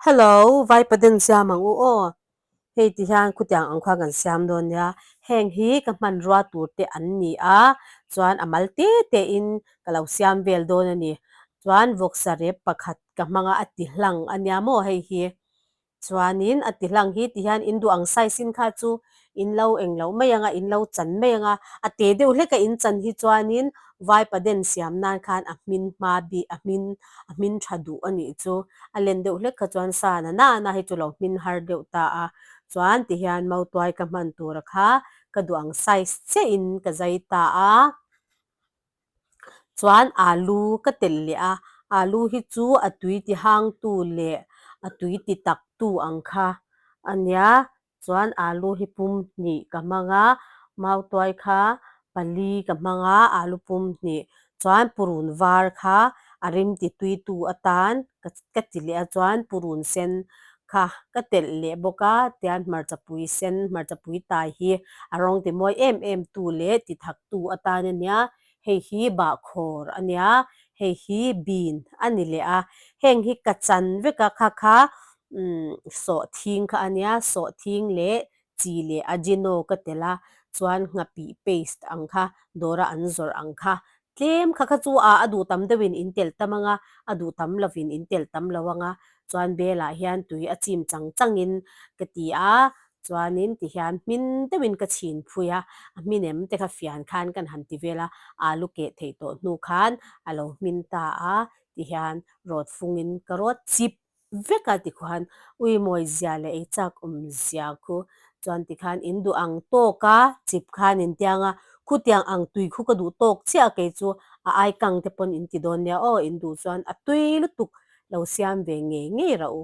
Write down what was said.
Hello, Vaipaden siam ang u aw. Hei ti hian khutiang ang khuan kan siam dawn nia. Heng hi ka hmanrua tur te an ni a, chuan a mal te te in ka lo siam vel dawn a ni. Chuan vawksa rep pakhat ka hmang a, a ti hlang a nia maw hei hi. Chuanin a ti hlang hi ti hian in duh ang size in kha chu in lo eng loh mai ang a, in lo chan mai ang a, a te deuh hlek a in chan hi chuanin vaipaden siam nan khan a hmin hma bik a hmin a hmin tha duh a nih chu. A len deuh hlek kha chuan sa na na hi chu lo hmin har deuh ta a, chuan ti hian mautuai ka hman tura kha ka duh ang size chiah in ka zai ta a. Chuan alu ka telh leh a, alu hi chu a tui ti hangtu leh a tui ti taktu ang kha a nia. Chuan alu hi pum hnih ka hmang a, mautuai kha pali ka hmang a, alu pum hnih. Chuan purun var kha a rim ti tuitu atan ka ti leh a, chuan purun sen kha ka telh leh bawk a, tian hmarcha pui sen, hmarcha pui tai hi a rawng ti mawi em em tu leh ti thak tu atan a nia, hei hi bahkhawr a nia, hei hi bean a ni leh a, heng hi ka chan vek a, kha kha umm sawhthing kha a nia, sawhthing leh chi leh ajino ka telh a, chuan nghapih paste ang kha dawra an zawrh ang kha Tlem kha kha chu a a duh tam deuhin in telh tam ang a, a duh tam lovin in telh tam lo ang a, chuan belah hian tui a chim chang changin ka ti a, chuanin tihian hmin deuhin ka chhin phui a, a hmin em te kha fian khan kan han ti vel a, alu keh theih tawh hnu khan a lo hmin ta a, tihian rawt fungin ka rawt chip vek a tikhuan ui mawi zia leh ei chak awm zia khu chuan tikhan in duh ang tawk a chip khan in tiang a khutiang ang tui khu ka duh tawk chiah a kei chu a ai kang te pawn in ti dawn nia aw in duh chuan a tui lutuk lo siam ve ngei ngei rah u.